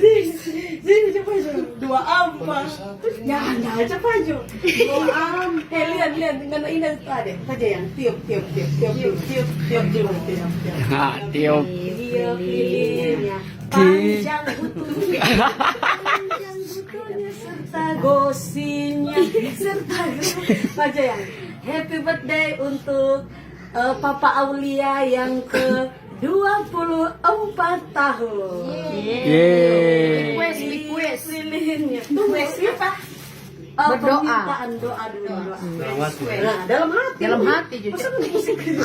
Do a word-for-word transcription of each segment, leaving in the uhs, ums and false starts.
Zin, Zin, coba aja. Dua ampa. Ya, ya, coba aja. Dua ampa. Eh, lihat, lihat, dengan ini tadi. Saja yang tiup, tiup, tiup, tiup, tiup, tiup, tiup, tiup, tiup, tiup. Ha, tiup. Tiup lilin. Panjang butuh. Panjang Gosinya serta baca yang happy birthday untuk eh, Papa Aulia yang ke dua puluh empat tahun. Yeay. Request, request. Lilinnya. Tunggu siapa? Oh, Berdoa. Permintaan doa dulu. Doa. Dalam hati. Nah, dalam hati. Dalam hati juga. Masa musik gitu?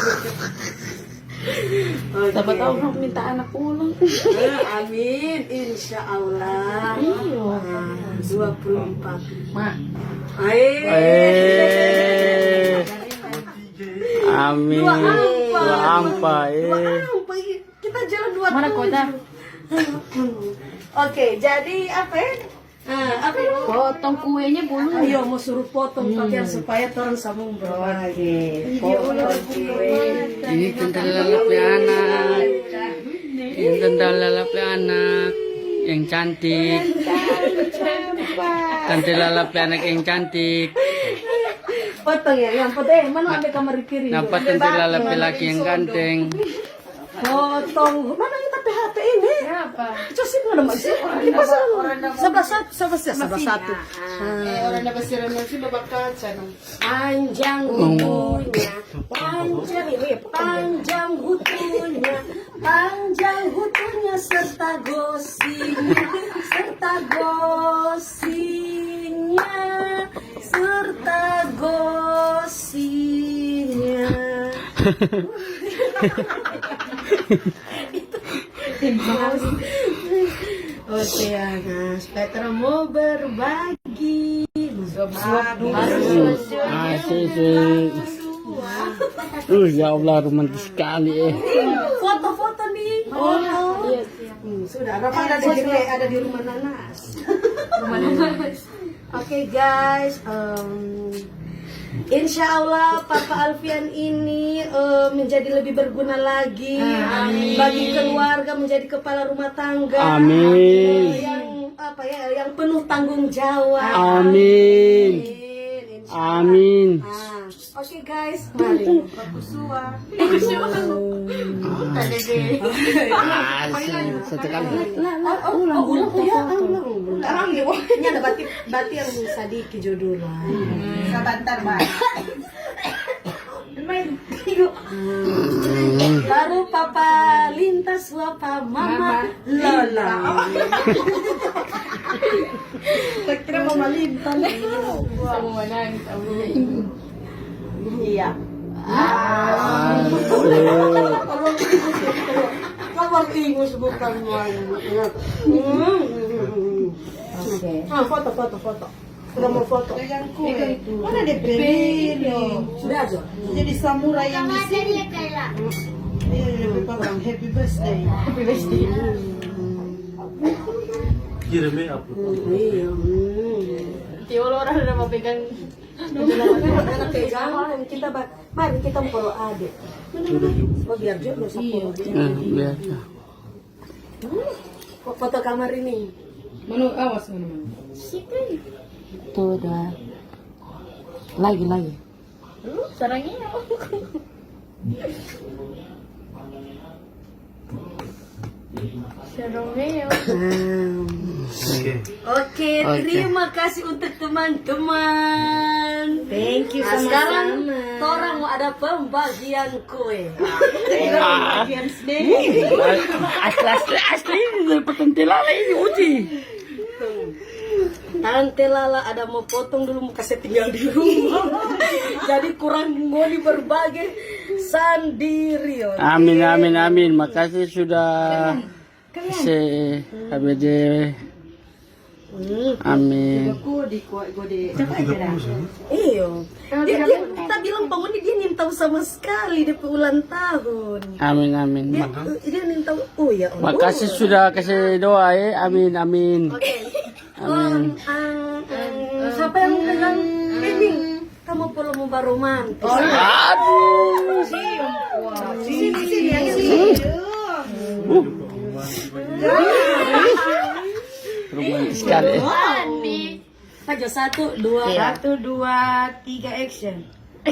Oke. Siapa tahu mau minta anak pulang. Eh, amin, insya Allah. Iya. Nah, dua puluh empat. Ma, Ae. Eh. Amin. Dua ampa. Dua ampa, Dua eh. ampa. Kita jalan dua mana tujuh. Kota? Oke, jadi apa ya? Ah, apa ya? Potong kuenya dulu. Ayo, mau suruh potong pakai supaya torang sambung berbagi. Potong kue. Ini tentang lalap anak. Ini tentang lalap anak yang cantik. Tante lalap anak yang cantik. Potong ya, yang potong. Eh, mana ada kamar kiri? Napa tante lalap laki yang ganteng? Potong. Mana kita P H T ini? Kenapa? Cosip mana masih? Di pasar. Sebelah satu, sebelah satu, sebelah satu. Eh, orang dapat siaran masih babak kaca dong. Panjang hutunya, panjang, panjang hutunya, panjang hutunya serta gosinya, serta gosinya, serta gosinya. Oke, ya, nah, supaya kita mau berbagi. Suap-suap dulu. Ah, sih, sih. Uh, ya Allah, romantis sekali, eh. Foto-foto nih. Foto. Hmm, sudah, Rafa ada di sini, ada di rumah Nanas. Oke, guys, em, insya Allah Papa Alfian ini eh, menjadi lebih berguna lagi bagi keluarga, menjadi kepala rumah tangga. Amin. Yang apa ya, yang penuh tanggung jawab. Amin. Amin. Insya Allah. Amin. Ah, oke, guys, mari. Ah, satu kali. Oh, oh, ulang, ulang, ulang. Ini ada batik, batik yang sadiki judul lah. Sebentar, Bang. Baru Papa Lintas, Papa Mama Lola. Saya kira Mama Lintas. Sama menangis, Abu. Iya. Kabar ingus bukan main. Oke. Ah, foto, foto, foto. Sudah mau foto. Pegang kue. Mana dia beli? Sudah aja. Jadi samurai yang di sini. Iya, iya, pegang. Happy birthday. Happy birthday. Kirim ya upload. Iya. Hmm. Tiolo orang udah mau pegang. Anak pegang, kita ba- mari kita follow ade. Oh, biar jodoh sama dia. Nah, biar. Foto kamar ini. Manu, awas, manu, manu. Tuh udah. Lagi, lagi. Sarangnya. Sarangnya. Hmm. Oke. Oke, Oke. Terima kasih untuk teman-teman. Thank you, Nah, sekarang sama-sama. torang mau ada pembagian kue. Bagian snack. Asli, asli, asli, ini dari petente lala ini, Uci. Tante Lala ada mau potong dulu, mau kasih tinggal di rumah. Jadi kurang ngoni berbagi sandiri. Oke. Amin, amin, amin. Makasih sudah kasih H B D. Hmm. Amin. Aku di kuat gode. Iyo. Dia, dia, kita bilang bangun dia nintau sama sekali dia pe ulang tahun. Amin, amin. Dia, dia nintau. Oh ya Allah. Makasih sudah kasih doa, eh. Amin, amin. Oke. Amin. Om, ang, ang. Siapa yang pegang ini? Kamu perlu mau baromantis. Aduh. Sini, sini, yang sini. Romantis sekali, eh. Aja satu, dua. Satu, dua, tiga, action.